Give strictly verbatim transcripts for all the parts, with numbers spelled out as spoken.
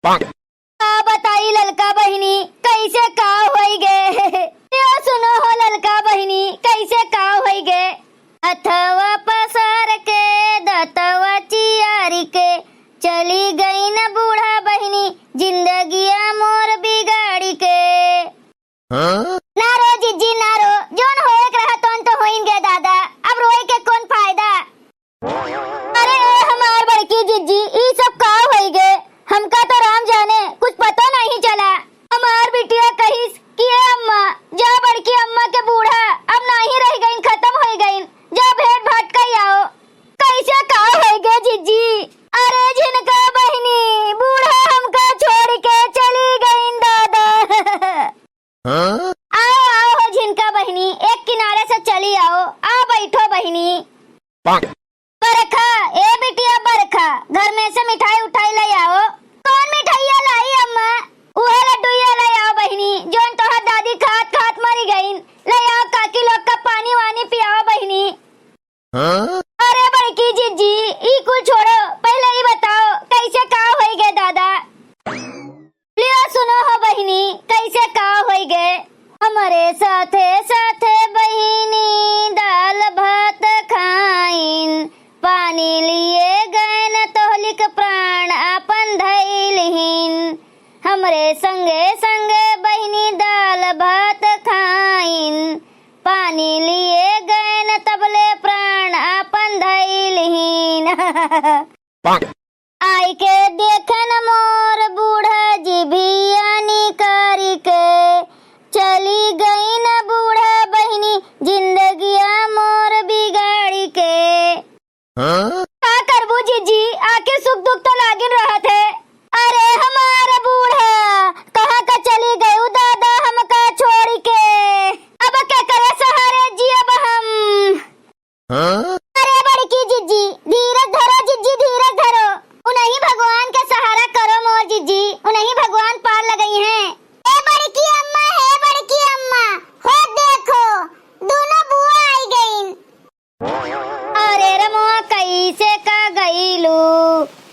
का बताई ललका बहिनी, कैसे का होई गे। यो सुनो हो ललका बहिनी, कैसे का होई गे। हथवा पसार के, दतवा चियारी के, चली गईन बूढ़ा बहिनी, जिंदगिया मोर बिगाड़ी के। हाँ? ना रो जिज्जी, ना रो, जौन होए के रहा तौन तो होइन गे दादा, अब रोए के कौन फायदा। अरे ए हमार बड़की जिज्जी, ई सब का होई गे? हमका तो राम जाने, कुछ पता नहीं चला। हमार बिटिया कहिस कि ए अम्मा, जा बड़की अम्मा के बूढ़ा अब नाही रह गईन, खत्म होई गईन, जा भेंट भाट कई आओ। कैसे का होई गे जिज्जी? अरे झिनका बहिनी, बूढ़ा हमका छोड़ के चली गईन दादा। हाँ? आओ, आओ हो झिनका बहिनी, एक किनारे से चली आओ, आ बैठो बहिनी। बरखा, ए बिटिया बरखा, घर में से मिठाई उठाई ले आओ। कौन मिठाइया लाई अम्मा? उहे लड्डूया ले आओ बहिनी, जौन तोहर दादी खात खात मरी गईन। ले आओ काकी लोग का पानी वानी पियाओ बहिनी। हाँ? अरे बड़की जिज्जी, ई कुल छोड़ो, पहले ई बताओ कैसे का होई गे दादा? लियो सुनो हो बहिनी, कैसे का होई गे। हमरे साथे साथे बहिनी दाल भात खाइन, पानी लिए गैन तोहलिक प्राण आपन धइलहिन। हमरे संगे संगे बहिनी दाल भात खाइन, पानी लिए गैन तबले प्राण आपन धइलहिन। आई के देखन मोर बूढ़ा जिभिया निकारी के, चली गईन बूढ़ा बहिनी जिंदगिया मोर बिगाड़ी के। हाँ? का करबू जिज्जी, आखिर सुख दुख तो लागिन रहत है। अरे हमार बूढ़ा, कहाँ का चली गयू दादा हमका छोड़ के? अब केकरे सहारे जियब हम? हाँ? अरे बड़की जिज्जी, धीरज धरो जिज्जी, धीरज धरो। उनही भगवान के सहारा करो मोर जिज्जी, उनही भगवान पार लगई हैं। ए बड़की अम्मा, हे बड़की अम्मा, हो देखो, दोनों बुआ आई गईन। अरे रमवा, कैसे का गईलू,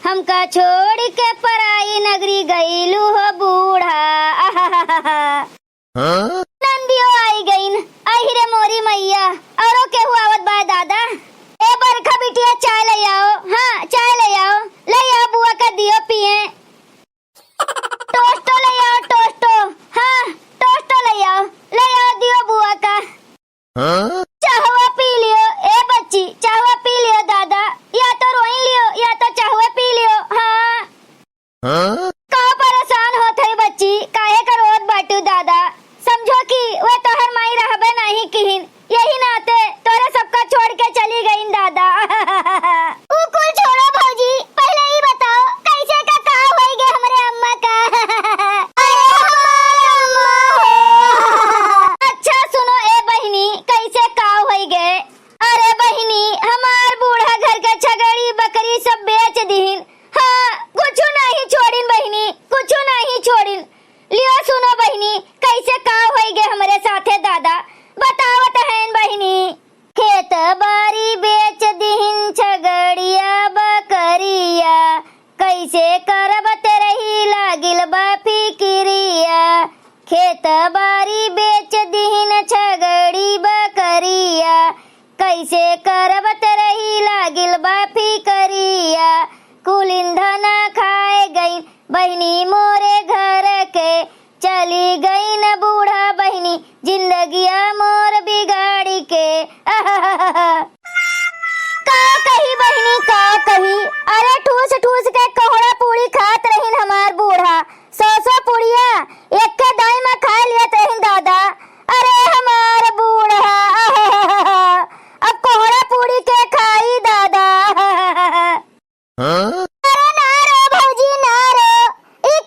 हमका छोड़ के पराई नगरी गईलू हो बूढ़ा। आहाहाहा। हाँ? नंदियो आई गईन। आही रे मोरी मैया, औरो केहू आवत बा दादा? ए बरखा बिटिया, चाय ले आओ। हाँ, चाय ले आओ, ले आओ, बुआ का दियो पिए। टोस्टो ले आओ, टोस्टो। हाँ, टोस्टो ले आओ, ले आओ, दियो बुआ का। हाँ? चाहवा पी लियो, ए बच्ची, चाहवा पी लियो दादा, या तो रोइन लियो, या तो चाहवा पी लियो। हाँ। हाँ? का परेशान होत है बच्ची, काहे का रोत बाटू दादा? समझो कि वे तोहर माई रहबे नहीं किहिन, यही नाते तोरे सबका छोड़ के चली गईन दादा। उ कुल छोड़ो भौजी, पहले ई बताओ कैसे का का होई गे हमरे अम्मा का? अरे हमार अम्मा हो। अच्छा सुनो ए बहिनी, कैसे का होई गे? अरे बहिनी, हमार बूढ़ा घर के छगड़ी बकरी सब बेच दिहिन। हाँ, कुछु नहीं छोड़िन बहिनी, कुछु नहीं छोड़िन। लियो सुनो बहिनी, कैसे का होई गे हमरे साथे दादा, बतावत हैं बहिनी। खेत बारी बेच दिहिन छगड़िया बकरिया, कैसे करब तेरही लागिल बा फिकिरिया। खेत बारी बेच दिहिन छगड़ी बकरिया, कैसे करब तेरही लागिल बा फिकिरिया। कुलिन धना खाए गईन बहिनी मोरे घर के, चली गईन बूढ़ा बहिनी जिंदगिया मोर बिगाड़ी के। आहाहाहा। का कही बहिनी, का कही? अरे ठूस ठूस के कोहड़ा पूड़ी खात रहिन हमार बूढ़ा। सौ सौ पुड़िया एक्के दाई में खा लियत रहिन दादा। अरे हमार बूढ़ा, आहाहाहा। अब कोहड़ा पूड़ी के खाई दादा। हाँ? अरे ना रो भौजी, ना रो। ई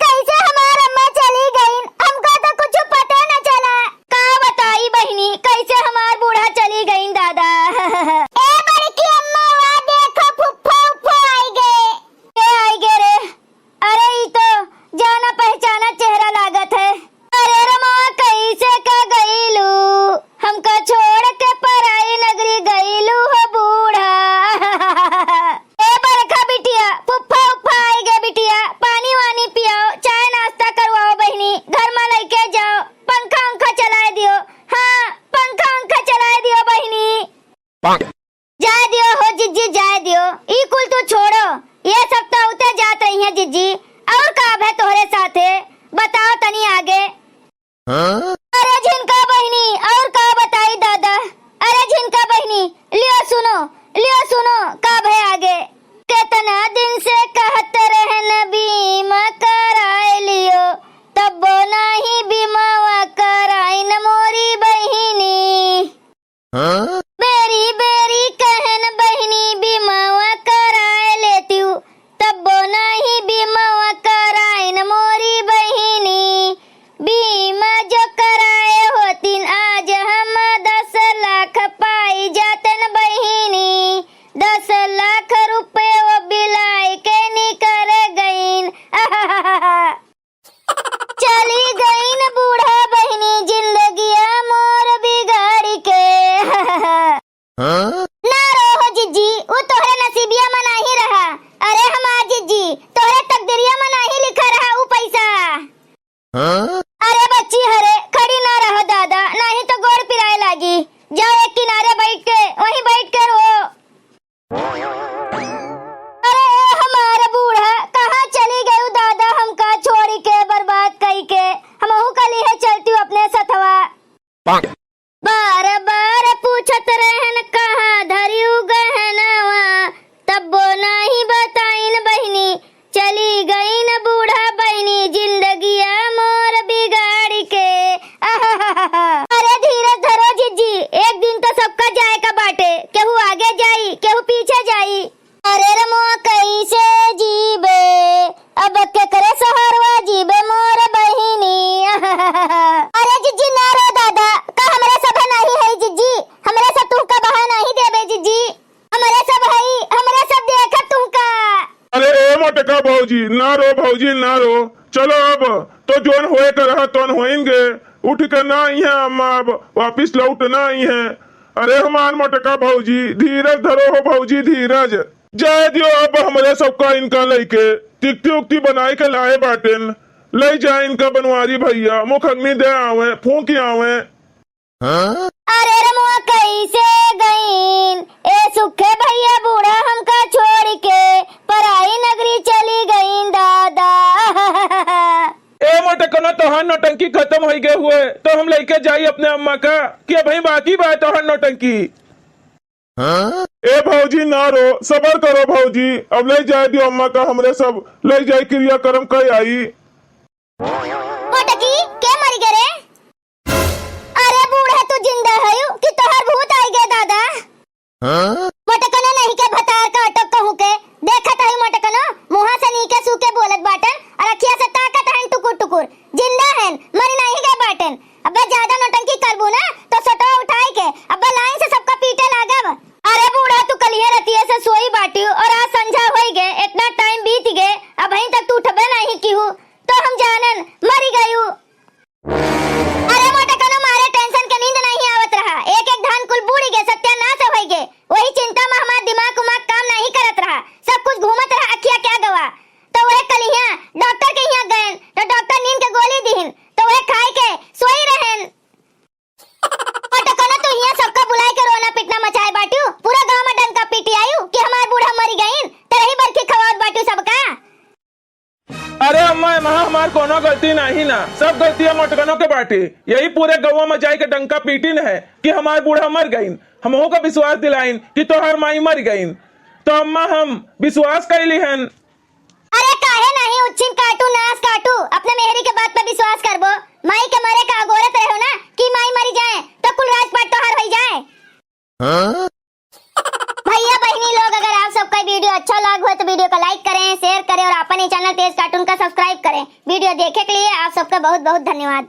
सहरवा जीबे मोर बहिनी। अरे जिज्जी ना रो दादा, का हमरे सब नाही है जिज्जी, हमरे सब तुहका बहा नाही देबे जिज्जी, हमरे सब है, हमरे सब देखत तुहका। अरे ए मोटका भौजी, ना रो भौजी, ना रो। चलो अब तो जोन होए के रहा तोन होइन गे। उठ के ना अइहें अम्मा, अब वापिस लौट ना अइहें। अरे हमार मोटका भौजी, धीरज धरो हो भौजी, धीरज। जाए दियो अब हमरे सबका इनका लइके। तिकती उकती बनाए के लाए बाटेन। लइ जाए इनका बनवारी भइया, मुखग्नि दे आवे, फूंक आवे। अरे रमुआ कइसे गइन? ए सुखे भइया बूढ़ा हमका छोड़ि के पराई नगरी चली गइन दादा। ए मोटकनो, तोहार नौटंकी खतम होइ गए हुए, तो हम लइके जाई अपने अम्मा का, कि अबहीं बाकी बा तोहार नौटंकी। ए भौजी ना रो, सबर करो भौजी, अब लइ जाए दियो अम्मा का, हमरे सब लइ जाए क्रियाकर्म कइ आई। मोटकी, के मरि गए रे? अरे बूढ़ा, तू जिंदा हयू कि तोहर भूत आइ गए दादा? मोटकनो नहीं के भतार का अटक कहूँ के, देखत हई मोटकनो, मुँहा से नीके सूके बोलत बाटन, और अखिया से ताकत हन टुकुर टुकुर। जिंदा हन, मरि नहीं गए बाटन। अबे ज्यादा नौटंकी करबू ना, तो सोटवा उठाई के, अबे लाइन से सबका पीटे लागब। अरे बूढ़ा, तू कलिहे रतिये से सोई बाटियो, और आज संझा होई गए, इतना टाइम बीत गए, अबहीं तक तू उठबे नहीं किहू, तो हम जानन, मरि गयू। अरे मोटकनो, मारे टेंशन के नींद नहीं आवत रहा। एक एक धान कुल बूड़ी गे, सत्यानाश होई गे। वही चिंता में हमार दिमाग उमाग काम नहीं करत रहा। सब कुछ घूमत रहा अखिया के अगवा। तो वह कलिहा डॉक्टर के यहाँ गएन, तो डॉक्टर नींद के गोली दिहिन, तो वह खाए के सोई रहेन। मोटकनो, तू यहाँ सबका बुलाए के रोना पिटना मचाए बाटियो, पूरा गाँव में डंका पीटी आयु कि हमार बूढ़ा मरि गइन, तेरही बरखी खवावत बाटियो सबका। अरे अम्मा, एमहा हमार कोनो गलती नाही ना, सब गलती मोटकनो के बाटे। यही पूरे गौवा में जाए के डंका पीटिन है कि हमार बूढ़ा मरि गइन। हमहू का विश्वास दिलाइन कि तोहार माई मरि गइन। तो अम्मा, हम विश्वास कइली हन। अरे काहे नाही उच्छिन काटू, नास काटू, अपने मेहरी के बात पे विश्वास करबो। माई के मरे का अगोरत रहो ना कि माई मरि जाए तो कुल राजपाट तोहार होइ जाए। भइया बहिनी लोग, अगर आप सबका वीडियो अच्छा लाग हो तो वीडियो का लाइक करें, शेयर करें और आपन ई चैनल तेज कार्टून का सब्सक्राइब करें। वीडियो देखे के लिए आप सबका बहुत बहुत धन्यवाद।